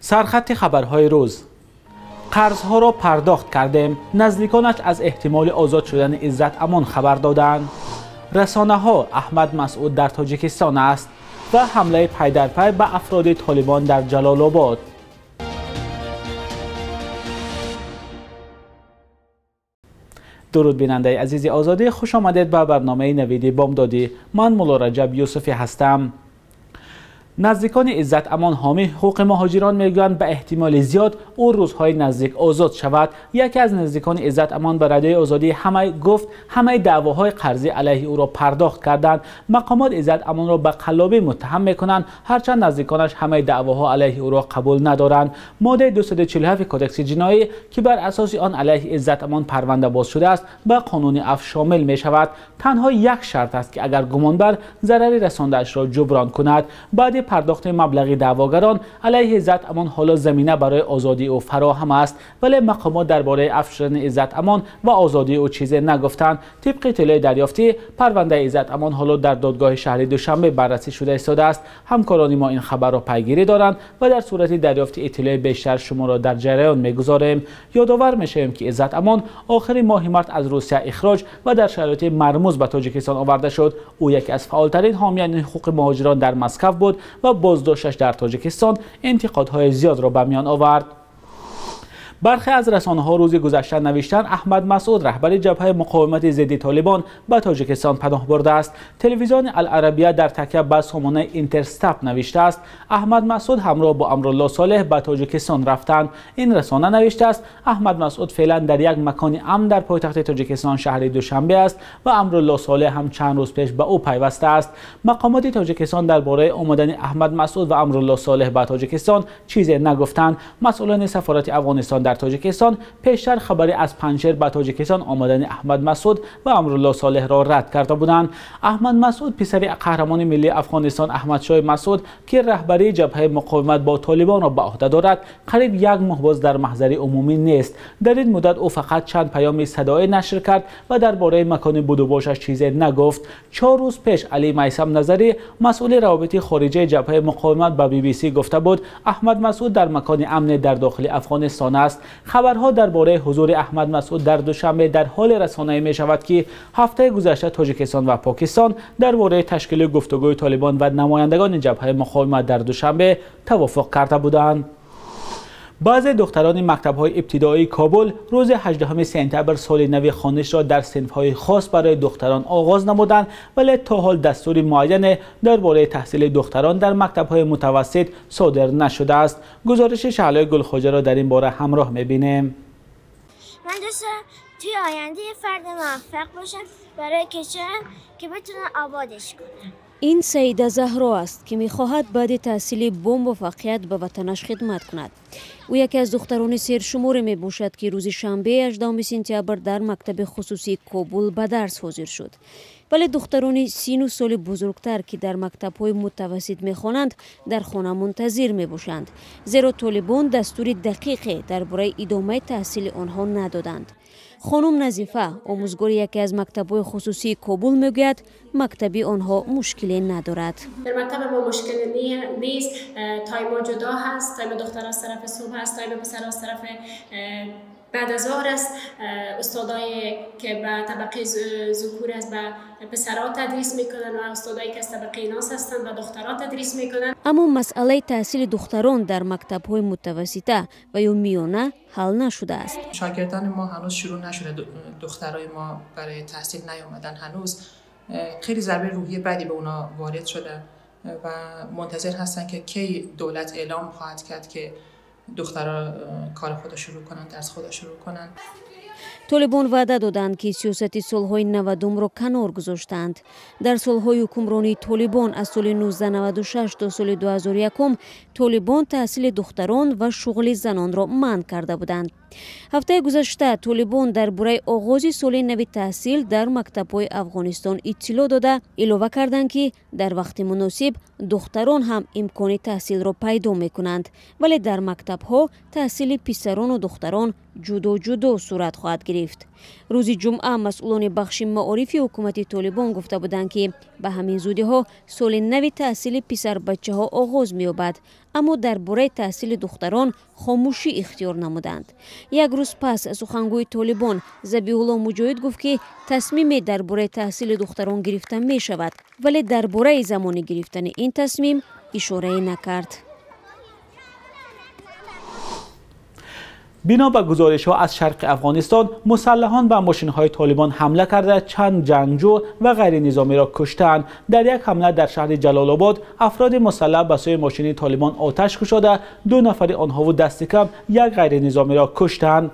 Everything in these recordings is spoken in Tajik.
Сархати хабарҳои рӯз. Қарзҳоро пардохт кардем. Наздиконаш аз эҳтимоли озод шудани Иззат Амон хабар доданд. Расонаҳо Аҳмад Масъуд дар Тоҷикистон аст ва ҳамлаи пайдарпай ба афроди Толибон дар Ҷалолобод. Дуруд бинандаи азизи Озодӣ, хуш омадед ба барномаи Навиди Бомдодӣ. Ман Мулло Раҷаб Юсуфӣ ҳастам. Наздикони Иззат Амон ҳомии ҳуқуқи муҳоҷирон мегӯянд ба эҳтимоли зиёд ӯ рӯзҳои наздик озод шавад. Яке аз наздикони Иззат Амон ба Радиои Озодӣ гуфт ҳамаи даъвоҳои қарзӣ алайҳи ӯро пардохт карданд. Мақомот Иззат Амонро ба қаллобӣ муттаҳам мекунанд, ҳарчанд наздиконаш ҳамаи даъвоҳо алайҳи ӯро қабул надоранд. Моддаи 247 Кодекси ҷиноӣ, ки бар асоси он алайҳи Иззат Амон парванда боз шудааст, ба қонуни афв шомил мешавад. Танҳо як шарт аст, ки агар гумонбар зарари расондаашро ҷуброн кунад. Баъди пардохти маблағи даъвогарон алайҳи Иззат Амон ҳоло замина барои озодии ӯ фароҳам аст, вале мақомот дар бораи афв шудани Иззат Амон ва озодии ӯ чизе нагуфтанд. Тибқи иттилои дарёфтӣ, парвандаи Иззат Амон ҳоло дар додгоҳи шаҳри Душанбе баррасӣ шуда истодааст. Ҳамкорони мо ин хабарро пайгирӣ доранд ва дар сурати дарёфти иттилои бештар шуморо дар ҷараён мегузорем. Ёдовар мешавем, ки Иззат Амон охири моҳи март аз Русия ихроҷ ва дар шароити мармуз ба Тоҷикистон оварда шуд. Ӯ яке аз фаъолтарин ҳомиёни ҳуқуқи муҳоҷирон дар Москав буд ва боздошташ дар Тоҷикистон интиқодҳои зиёдро ба миён овард. Бархе аз расонаҳо рӯзи гузашта навиштанд Аҳмад Масъуд, раҳбари ҷабҳаи муқовимати зидди Толибон, ба Тоҷикистон паноҳ бурдааст. Телевизиони Ал-Арабия дар такя ба сомонаи Интерстап навиштааст Аҳмад Масъуд ҳамроҳ бо Амрулло Солеҳ ба Тоҷикистон рафтанд. Ин расона навиштааст Аҳмад Масъуд феълан дар як макони амн дар пойтахти Тоҷикистон шаҳри Душанбе аст ва Амрулло Солеҳ ҳам чанд рӯз пеш ба ӯ пайвастааст. Мақомоти Тоҷикистон дар бораи омадани Аҳмад Масъуд ва Амрулло Солеҳ ба Тоҷикистон чизе нагуфтанд. Масъулони сафорати Афғонистон дар Тоҷикистон пештар хабаре аз Панҷшер ба Тоҷикистон омадани Аҳмад Масъуд ва Амрулло Солеҳро рад карда буданд. Аҳмад Масъуд писари қаҳрамони миллии Афғонистон Аҳмадшоҳ Масъуд, ки раҳбарии ҷабҳаи муқовимат бо Толибонро ба ӯҳда дорад, қариб як моҳ боз дар маҳзари умумӣ нест. Дар ин муддат ӯ фақат чанд паёми садоӣ нашр кард ва дар бораи макони будубошаш чизе нагуфт. 4 рӯз пеш Алӣ Майсам Назарӣ, масъули равобити хориҷаи ҷабҳаи муқовимат, ба BBC гуфта буд Аҳмад Масъуд дар макони амне дар дохили Афғонистон аст. Хабарҳо дар бораи ҳузури Аҳмад Масъуд дар Душанбе дар ҳоли расонаӣ мешавад, ки ҳафтаи гузашта Тоҷикистон ва Покистон дар бораи ташкили гуфтугӯи Толибон ва намояндагони ҷабҳаи муқовимат дар Душанбе тавофуқ карда буданд. Баъзе духтарони мактабҳои ибтидоии Кобул рӯзи 18 сентябр соли нави хонишро дар синфҳои хос барои духтарон оғоз намуданд, вале то ҳол дастури муайяне дар бораи таҳсили духтарон дар мактабҳои мутавассит содир нашудааст. Гузориши Шаҳлои Гулхоҷаро дар ин бора ҳамроҳ мебинем. Ман дӯст дорам توی оянда یه фарди муваффақ бошам барои кишварам, ки битунам ободش кунам. Ин Саида Заҳро аст, ки мехоҳад баъди таҳсили бо муваффақият ба ватанаш хидмат кунад. Ӯ яке аз духтарони сершуморе мебошад, ки рӯзи шанбе 18 сентябр дар мактаби хусусии Кобул ба дарс ҳозир шуд. Вале духтарони сину соли бузургтар, ки дар мактабҳои мутавассит мехонанд, дар хона мунтазир мебошанд, зеро Толибон дастури дақиқе дар бораи идомаи таҳсили онҳо надоданд. Хонум Назифа, омӯзгори яке аз мактабҳои хусусии Кобул, мегӯяд мактаби онҳо мушкиле надорад. Дар мактаби мо мушкиле нест. Тайма ҷудо ҳаст, тайми духтар аз тарафи субҳ ҳаст, тайми писар аз тарафи بعد از ظهر است. استادایی که به طبقه ذکور است به پسرها تدریس میکنن و استادایی که از طبقه ایناس هستند به دخترها تدریس میکنن. اما مسئله تحصیل دختران در مکتب‌های متوسطه و یا میانه حل نشده است. شاگردان ما هنوز شروع نشده، دخترای ما برای تحصیل نیامدن هنوز. خیلی ضربه روحی بدی به اونا وارد شده و منتظر هستن که کی دولت اعلام خواهد کرد که دخترها کار خود شروع کنند، درس خود شروع کنند. Толибон ваъда доданд, ки сиёсати солҳои 90-ро канор гузоштанд. Дар солҳои ҳукмронии Толибон аз соли 1996 то соли 2001 Толибон таҳсили духтарон ва шуғли занонро манъ карда буданд. Ҳафтаи гузашта Толибон дар бораи оғози соли нави таҳсил дар мактабҳои Афғонистон иттилоъ дода, илова карданд, ки дар вақти муносиб духтарон ҳам имкони таҳсилро пайдо мекунанд, вале дар мактабҳо таҳсили писарону духтарон ҷудо ҷудо сурат хоҳад гирифт. Рӯзи ҷумъа масъулони бахши маорифи ҳукумати Толибон гуфта буданд, ки ба ҳамин зудиҳо соли нави таҳсили писарбачаҳо оғоз меёбад, аммо дар бораи таҳсили духтарон хомӯшӣ ихтиёр намуданд. Як рӯз пас сухангӯи Толибон Забиҳулло Муҷоҳид гуфт, ки тасмиме дар бораи таҳсили духтарон гирифта мешавад, вале дар бораи замони гирифтани ин тасмим ишорае накард. Бино ба гузоришҳо аз шарқи Афғонистон, мусаллаҳон ба мошинҳои Толибон ҳамла карда чанд ҷангҷӯ ва ғайринизомиро куштанд. Дар як ҳамла дар шаҳри Ҷалолобод афроди мусаллаҳ ба сӯи мошини Толибон оташ кушода, 2 нафари онҳову дасти кам як ғайринизомиро куштанд.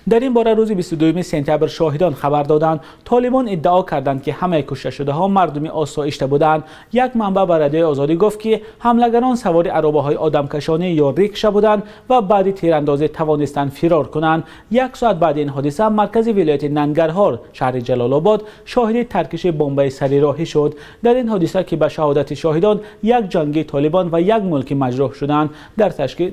Дар ин бора рӯзи 22 сентябр шоҳидон хабар доданд. Толибон иддао карданд, ки ҳамаи кушташудаҳо мардуми осоишта буданд. Як манбаъ ба Радиои Озодӣ гуфт, ки ҳамлагарон савори аробаҳои одамкашонӣ ё рикша буданд ва баъди тирандозӣ тавонистанд фирор кунанд. Як соат баъди ин ҳодиса маркази вилояти Нангарҳор, шаҳри Ҷалолобод, шоҳиди таркиши бомбаи сарироҳӣ шуд. Дар ин ҳодиса, ки ба шаҳодати шоҳидон як ҷангии Толибон ва як мулкӣ маҷрӯҳ шуданд,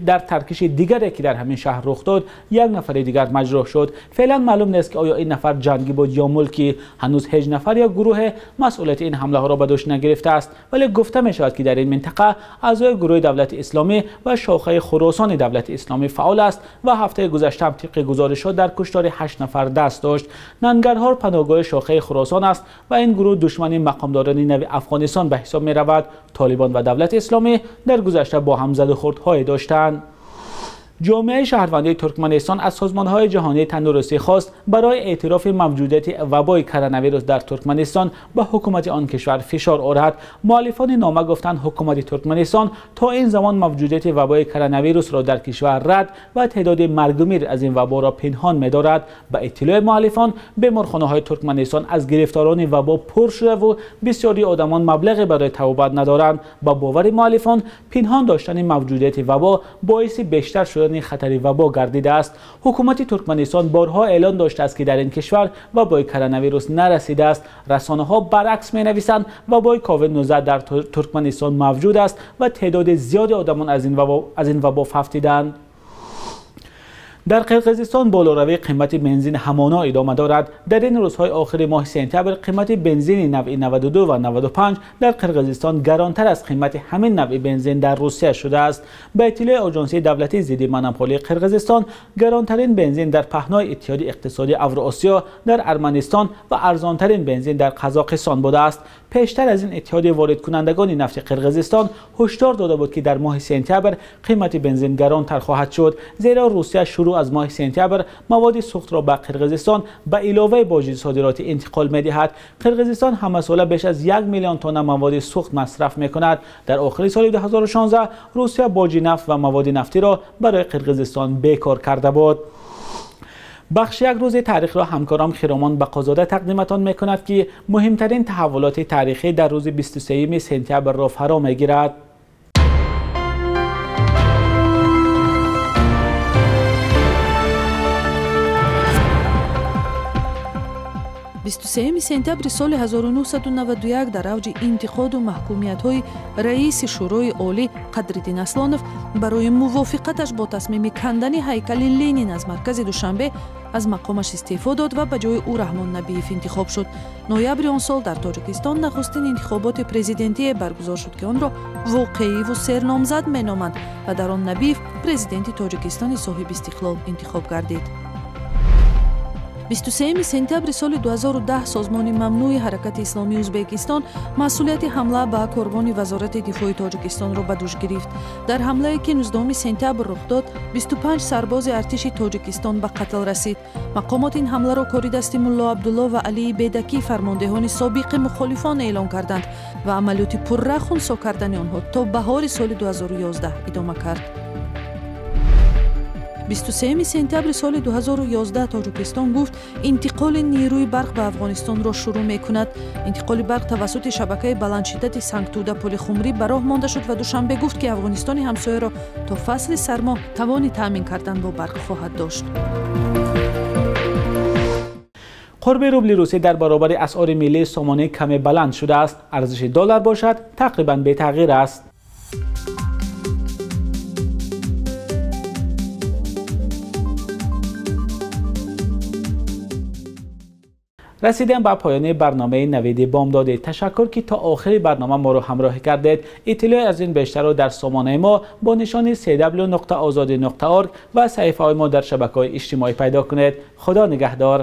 дар таркиши дигаре, ки дар ҳамин шаҳр рух дод, як нафари дигар маҷрӯҳ шуд. Феълан маълум нест, ки оё ин нафар ҷангӣ буд ё мулкӣ. Ҳанӯз ҳеҷ нафар ё гурӯҳе масъулияти ин ҳамлаҳоро ба дӯш нагирифтааст, вале гуфта мешавад, ки дар ин минтақа аъзои гурӯҳи Давлати Исломӣ ва шохаи Хуросони Давлати Исломӣ фаъол аст ва ҳафтаи гузашта ҳам тибқи гузоришҳо дар куштори 8 нафар даст дошт. Нангарҳор паноҳгоҳи шохаи Хуросон аст ва ин гурӯҳ душмани мақомдорони нави Афғонистон ба ҳисоб меравад. Толибон ва Давлати Исломӣ дар гузашта бо ҳам задухӯрдҳое доштанд. Ҷомеаи шаҳрвандии Туркманистон аз созмонҳои ҷаҳонии тандурустӣ хост барои эътирофи мавҷудияти вабои коронавирус дар Туркманистон ба ҳукумати он кишвар фишор орад. Муаллифони нома гуфтанд, ҳукумати Туркманистон то ин замон мавҷудияти вабои коронавирусро дар кишвар рад ва теъдоди маргумир аз ин ваборо пинҳон медорад. Ба иттилои муаллифон, беморхонаҳои Туркманистон аз гирифторони вабо пур шуда ва бисёри одамон маблағе барои табобат надоранд. Ба бовари муаллифон, пинҳон доштани мавҷудияти вабо боиси бештар шудани хатари вабо гардидааст. Ҳукумати Туркманистон борҳо эълон доштааст, ки дар ин кишвар вабои коронавирус нарасидааст. Расонаҳо баръакс менависанд, вабои COVID-19 дар Туркманистон мавҷуд аст ва теъдоди зиёди одамон аз ин вабо фавтиданд. Дар Қирғизистон болоравии қимати бензин ҳамоно идома дорад. Дар ин рӯзҳои охири моҳи сентябр қимати бензини навъи 92 ва 95 дар Қирғизистон гаронтар аз қимати ҳамин навъи бензин дар Русия шудааст. Ба иттилои Оҷонсии давлатии зидди монополии Қирғизистон, гаронтарин бензин дар паҳнои Иттиҳоди иқтисодии Авроосиё дар Арманистон ва арзонтарин бензин дар Қазоқистон будааст. Пештар аз ин иттиҳоди воридкунандагони нафти Қирғизистон ҳушдор дода буд, ки дар моҳи сентябр қимати бензин гаронтар хоҳад шуд, зеро Русия шурӯъ аз моҳи сентябр маводи сӯхтро ба Қирғизистон ба иловаи боҷи содиротӣ интиқол медиҳад. Қирғизистон ҳамасола беш аз 1 миллион тонна маводи сӯхт масраф мекунад. Дар охири соли 2016 Русия боҷи нафт ва маводи нафтиро барои Қирғизистон бекор карда буд. Бахши як рӯзи таърихро ҳамкорам Хиромон Бақозода тақдиматон мекунад, ки муҳимтарин таҳаввулоти таърихӣ дар рӯзи 23 сентябрро фаро мегирад. Бисту сеюми сентябри соли 1991 дар авҷи интиқоду маҳкумиятҳои раиси Шӯрои Олӣ Қадриддин Аслонов барои мувофиқаташ бо тасмими кандани ҳайкали Ленин аз маркази Душанбе аз мақомаш истеъфо дод ва ба ҷои ӯ Раҳмон Набиев интихоб шуд. Ноябри он сол дар Тоҷикистон нахустин интихоботи президентие баргузор шуд, ки онро воқеиву серномзад меноманд ва дар он Набиев президенти Тоҷикистони соҳиби истиқлол интихоб гардид. 23 сентябри соли 2010 созмони мамнӯи ҳаракати исломии Ӯзбекистон масъулияти ҳамла ба корвони Вазорати дифои Тоҷикистонро ба дӯш гирифт. Дар ҳамлае, ки 19 сентябр рух дод, 25 сарбози артиши Тоҷикистон ба қатл расид. Мақомот ин ҳамларо кори дасти Мулло Абдулло ва Алии Бедакӣ, фармондеҳони собиқи мухолифон, эълон карданд ва амалиёти пурра хунсо кардани онҳо то баҳори соли 2011 идома кард. 23 сентябри соли 2011 Тоҷикистон гуфт, интиқоли нерӯи барқ ба Афғонистонро шурӯъ мекунад. Интиқоли барқ тавассути шабакаи баландшиддати Сангтуда Пулихумрӣ ба роҳ монда шуд ва Душанбе гуфт, ки Афғонистони ҳамсояро то фасли сармо тавони таъмин кардан бо барқ хоҳад дошт. Қурби рубли русӣ дар баробари асъори миллии сомонӣ каме баланд шудааст. Арзиши доллар бошад тақрибан бетағйир аст. Расидем ба поёни барномаи Навиди Бомдодӣ. Ташаккур, ки то охири барнома моро ҳамроҳӣ кардед. Иттилои аз ин бештарро дар сомонаи мо бо нишони cw.ozodi.org ва саҳифаҳои мо дар шабакаҳои иҷтимоӣ пайдо кунед. Худо нигаҳдор.